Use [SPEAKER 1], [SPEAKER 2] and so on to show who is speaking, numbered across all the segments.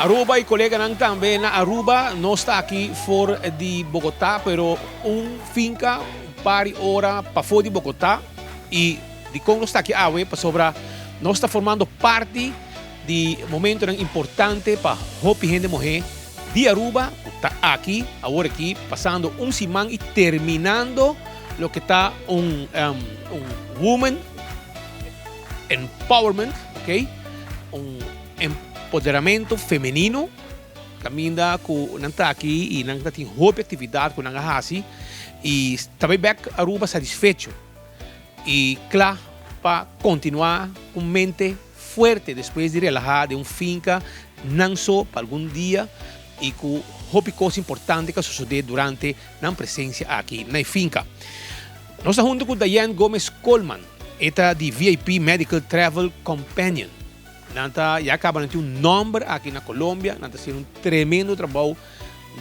[SPEAKER 1] Aruba y coleganan tambe na Aruba. Nos ta aki for di Bogota, pero un finca un par di ora pafó di Bogota. Y dicon nos ta aki awe? Pasobra nos ta formando parti di momentonan importante pa hopi hende muhé di Aruba cu ta aki awor aki pasando un siman y terminando loke ta un un woman empowerment, ok, un empoderamento femenino kaminda ku nan ta aki i nan ta tin hopi aktividat ku nan a hasi i ta bai bek Aruba satisfecho i kla pa kontinuá ku mente fuerte despues di relahá den un finka nan so pa algun dia i ku hopi kos importante ku a sosodé durante nan presensia aki na e finka. Nos ta huntu ku Diane Gomez Coleman, e ta di VIP Medical Travel Companion. Nan ta ya kaba nan tin un nòmber aki na Colombia, nan ta hasiendo un tremendo trabou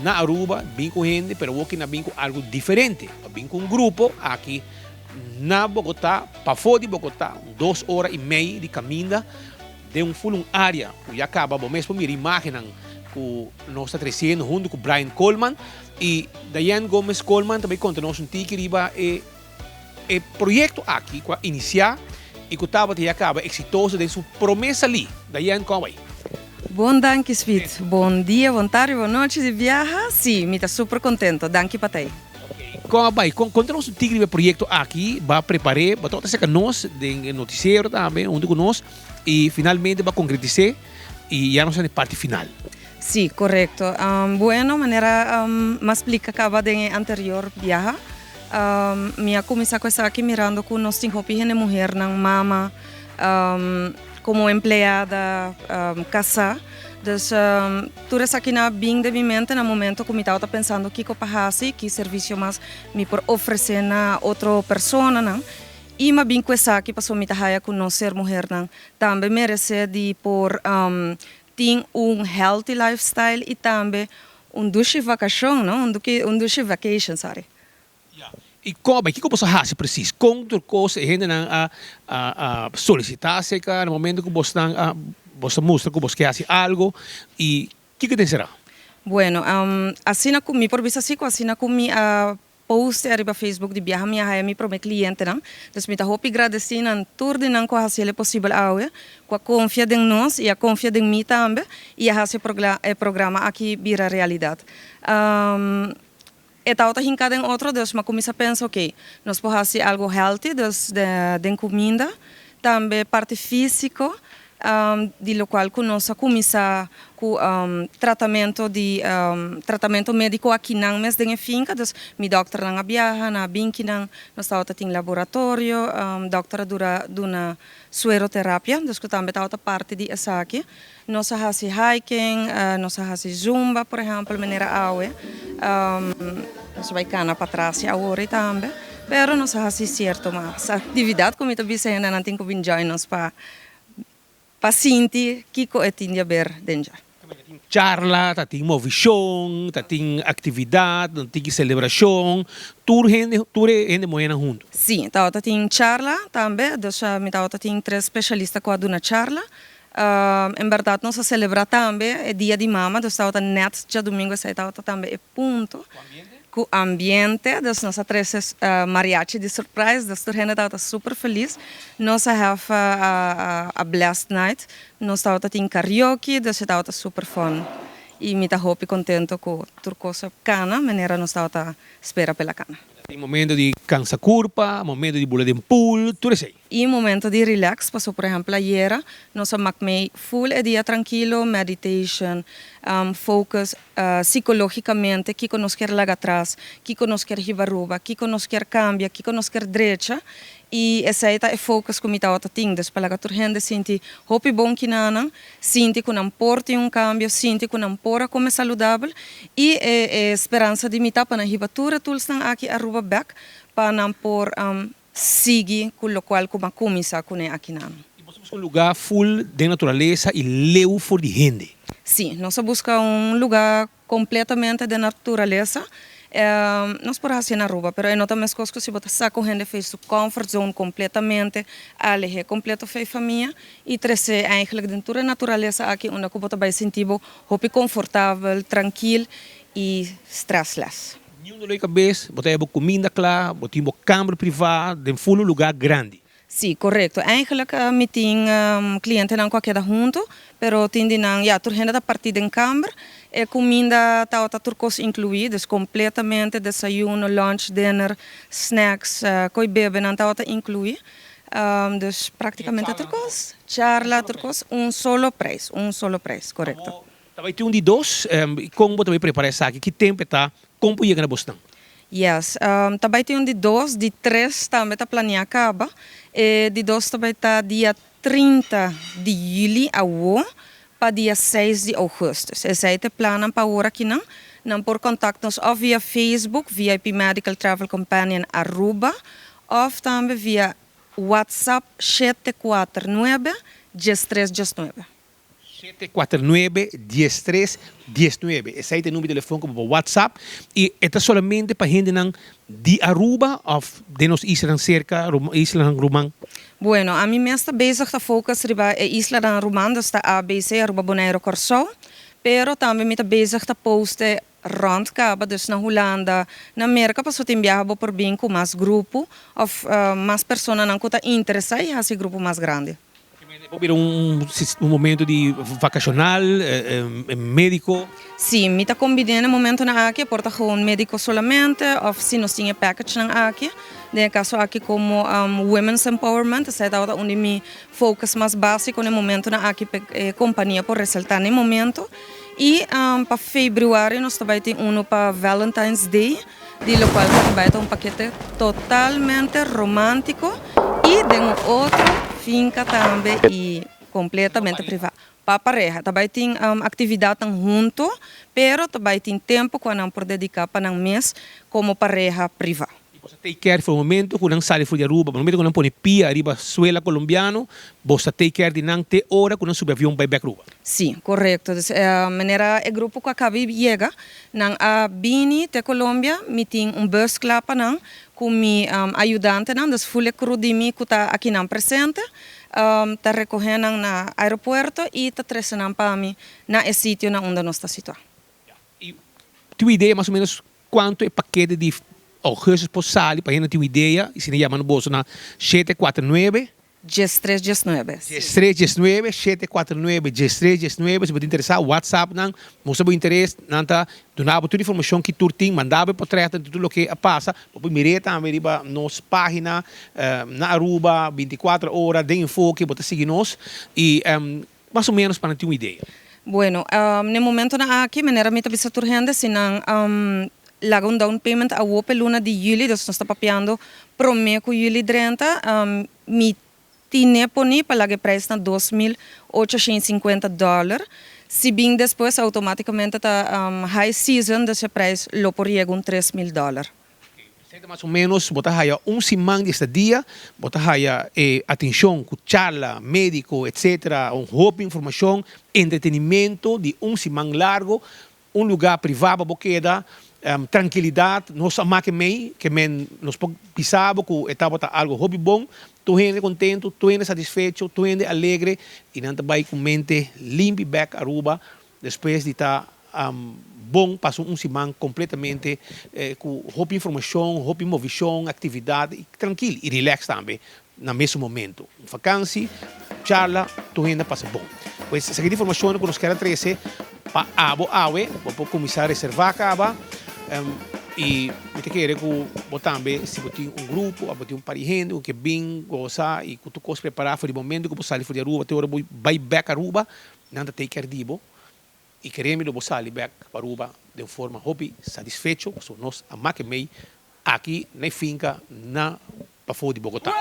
[SPEAKER 1] na Aruba, bin ku hende, pero awoki nan bin ku algu diferente, a bin ku un grupo aki na Bogotá, pafó di Bogotá, un dos ora i mei di kaminda den un ful un área ku ya kaba bo mes por mira imágennan ku nos ta tresiendo huntu ku Brian Coleman i Diane Gomez Coleman ta bai konta nos un tiki riba e E proyekto aki ku a inisiá i ku tabata ya kaba eksitoso den su promé salí, Diane Conway.
[SPEAKER 2] Bon danki Sweet. Bon dia, bon tardi, bon nochi di biaha. Sí, mi ta super contento. Danki pa t'ei.
[SPEAKER 1] Kon a bai? Konta nos un tiki riba e proyekto aki. Bo a prepar'é, bo tabata serka nos den e notisiero tambe huntu ku nos i finalmente bo a konkretis'é i ya nos ta na e parti final.
[SPEAKER 2] Sí, korekto. Bueno, manera mi a splika kaba den e anterior biaha, Mi a kuminsá ku esaki mirando ku nos tin hopi hende muhernan, mama, komo empleada, kasá. Dus tur esakinan a bin den mi mente na momento ku mi tabata pensando kiko pa hasi, ki servisio mas mi por ofresé na otro personanan. I mi a bin ku esaki pasobra mi ta haya ku nos ser muhernan tambe meresé di por tin un healthy lifestyle i tambe un dushi vakashon, no? Un duki, un dushi vacation, sorry.
[SPEAKER 1] Ya. I kon bai? Kiko boso a hasi presis? Kon tur kos e hendenan a a a solisitá aserka na momento ku bosnan a bos a mustra ku bos ke hasi algu i kiko den será?
[SPEAKER 2] Bueno, asina ku mi por bisa si ku asina ku mi a Post ariba Facebook di biaha mi a haya mi prome clientenan. Dus mi ta hopi gradeci nan tur di nan cu a haci el e posibel awe, cu a confia den nos y a confia den mi tambe y a haci e programa aki bira realidad. E tabata hinca den otro dus mi a cuminsa pensa ok, nos por haci algo healthy dus den cuminda, tambe parti fisico di locual cu nos a cuminsa cu tratamento di tratamento medico akinan mes den e finca, dus mi dokternan a biaha, nan a bin kinan, nos tabata tin laboratorio, dokter a dura duna sueroterapia, dus cu tambe tabata parti di esaki. Nos a haci hiking, nos a haci zumba por ehempel manera awe, nos a bay cana patras ya awor tambe, pero nos a haci cierto mas actividad cu mi ta bisa hendenan tin cu bin join nos pa Pa sinti kiko e tin di haber den dje.
[SPEAKER 1] Ta tin charla, ta tin movishon, ta tin aktividat, ta tin selebrashon, tur hende, tur e hende muhénan huntu.
[SPEAKER 2] Sí, tabata tin charla tambe, dus mi tabata tin tres speshalista ku a duna charla. En bèrdat nos a selebrá tambe e dia di mama, dus tabata nèt djadumingu esei tabata tambe e punto. Ku ambiente, dus nos a trese mariachi di surprise, dus tur hende tabata super felis. Nos a have a blessed night, nos tabata tin karaoke, dus e tabata super fun. I mi ta hopi kontento ku tur kos a kana manera nos tabata spera p'el a kana.
[SPEAKER 1] Tin momento di kansa kurpa, momento di bula den pool, tur esei.
[SPEAKER 2] I momento di relax, paso por ehempel ayera nos a mak mei full e dia trankilo, meditation, focus psicologicamente kiko nos kier laga atras, kiko nos kier hiba aruba, kiko nos kier cambia, kiko nos kier drecha y esey ta e focus cu mi tawata tin. Dus pa laga tur hende sinti hopi bon kinanan, sinti cu nan por tin un cambio, sinti cu nan por a come saludabel y e e speransa di mi ta pa nan hiba tur e toolsnan aki aruba bek pa nan por sigui cu locual cu bo a cuminsa cune akinan.
[SPEAKER 1] Y boso busca un lugar full den naturalesa y leu for di hende?
[SPEAKER 2] Sí, nos a busca un lugar completamente den naturalesa. Nos por haci na Aruba, pero e no ta mescos cu si bo ta saca un hende fei su comfort zone completamente, alehe completo fei famia y trece eigenlijk den tur e naturalesa aki unda cu bo ta bay sinti bo hopi confortabel, trankil y stressless.
[SPEAKER 1] Ni un dolor di cabes, bo ta haya bo cuminda cla, bo tin bo camber priva den full un lugar grandi.
[SPEAKER 2] Sí, korekto. Eigenlijk mi tin klientenan ku a keda huntu, pero tin di nan, ya, tur hende ta partí den kamber. E kuminda tabata tur kos inkluí, dus kompletamente, desayuno, lunch, dinner, snacks, koi bebenan tabata inkluí. Dus praktikamente tur kos, charla, tur kos, un solo prijs, un solo prijs, korekto.
[SPEAKER 1] Ta bai tin un di dos, kon bo ta bai prepará esaki? Ki tempu e ta? Kon por yega na bosnan?
[SPEAKER 2] Yes, ta bai tin un di dos, di tres tambe ta planeá kaba. E di dos ta bai ta dia 30 di yüli awo pa dia 6 di ougùstùs. Esei ta e plannan pa awor akinan. Nan por kòntakt nos òf via Facebook, VIP Medical Travel Companion Aruba, òf tambe via WhatsApp 749 13 19.
[SPEAKER 1] 749 13 19 Esei ta e number di telefon ku bo por WhatsApp i e ta solamente pa hendenan di Aruba òf den nos islanan serka, islanan ruman?
[SPEAKER 2] Bueno, ami mes ta bezig ta focus riba e islanan ruman, dus ta ABC, Aruba, Boneiru, Kòrsou, pero tambe mi ta bezig ta post e rònt kaba, dus na Hulanda, na Merka, pasobra tin biaha bo por bin ku mas grupo òf mas personanan ku ta interesá i hasi grupo mas grandi.
[SPEAKER 1] Por bira un momento di vacacional, medico.
[SPEAKER 2] Si, mi ta combina na e momentonan aki, por ta gewoon medico solamente of si nos tin e packagenan aki, den e caso aki como women's empowerment, esei tabata un di mi focus mas basico na e momentonan aki pa e compania por resalta na e momento. Y pa februari nos ta bay tin uno pa Valentine's Day. Di locual cu ta bay ta un pakete totalmente romantico y den un otro finca tambe y completamente priva pa pareha. Ta bay tin actividadnan hunto, pero ta bay tin tempo cu nan por dedica pa nan mes como pareha priva.
[SPEAKER 1] Y boso ta take care for momento cu nan sali for di Aruba, momento cu nan pone pia riba suela Colombiano, boso ta take care di nan te ora cu nan subi avion bay bek Aruba.
[SPEAKER 2] Sí, korekto. Dus manera e grupo ku a kaba di yega, nan a bini te Colombia, mi tin un bus kla pa nan ku mi ayudantenan, dus ful e crew di mi ku ta akinan presente, ta rekohé nan na aeropuerto i ta trese nan pa mi na e sitio na unda nos ta situá.
[SPEAKER 1] I tin un idea mas o menos kuantu e pakete di augustus por sali pa hende tin un idea? I si nan yama boso na 749.
[SPEAKER 2] 13 19.
[SPEAKER 1] 13 19, 749 13 19, si bo ta interesá whatsapp nan, mustra bo interes, nan ta duna bo tur informashon ki tur tin, manda bo e potretnan di tur loke a pasa, bo por mir'é tambe riba nos página na Aruba 24 ora den enfoke, bo ta sigui nos i mas o ménos pa nan tin un idea.
[SPEAKER 2] Bueno, n'e momentonan aki, manera mi ta bisa tur hende, si nan laga un down payment awo p'e luna di juli, dus nos ta papiando promé ku juli drenta, Mi tine poni pa laga e prijs na 2850 dollar. Si bin despues automaticamente ta high season dus e prijs lo por yega un 3000 dollar.
[SPEAKER 1] Esei ta mas o menos bo ta haya un siman di estadia, bo ta haya e atencion cu charla, medico etc. Un hopi informacion, entretenimento di un siman largo. Un lugá privá pa bo keda, trankilidat, nos a make mei, ke men nos por bisa bo ku e tabata algu hopi bon, tur hende kontentu, tur hende satisfecho, tur hende alegre i nan ta bai ku mente limpi bèk Aruba despues di ta bon pasa un siman kompletamente ku hopi informashon, hopi movishon, aktividat i trankil i rilèks tambe na mesun momento. Un vakansi, charla, tur hende a pasa bon. Pues esaki ta informashonnan ku nos kier a trese pa abo awe. Bo por kuminsá reservá kaba i mi ta kere ku bo tambe si bo tin un grupo òf bo tin un par di hende ku ke bin gosa i ku tur kos prepará for di momento ku bo sali for di Aruba te ora bo bai bèk Aruba, nan ta take care di bo i kere mi lo bo sali bèk pa Aruba den forma hopi satisfecho pasobra nos a make mei aki na e finka na pafó di Bogotá.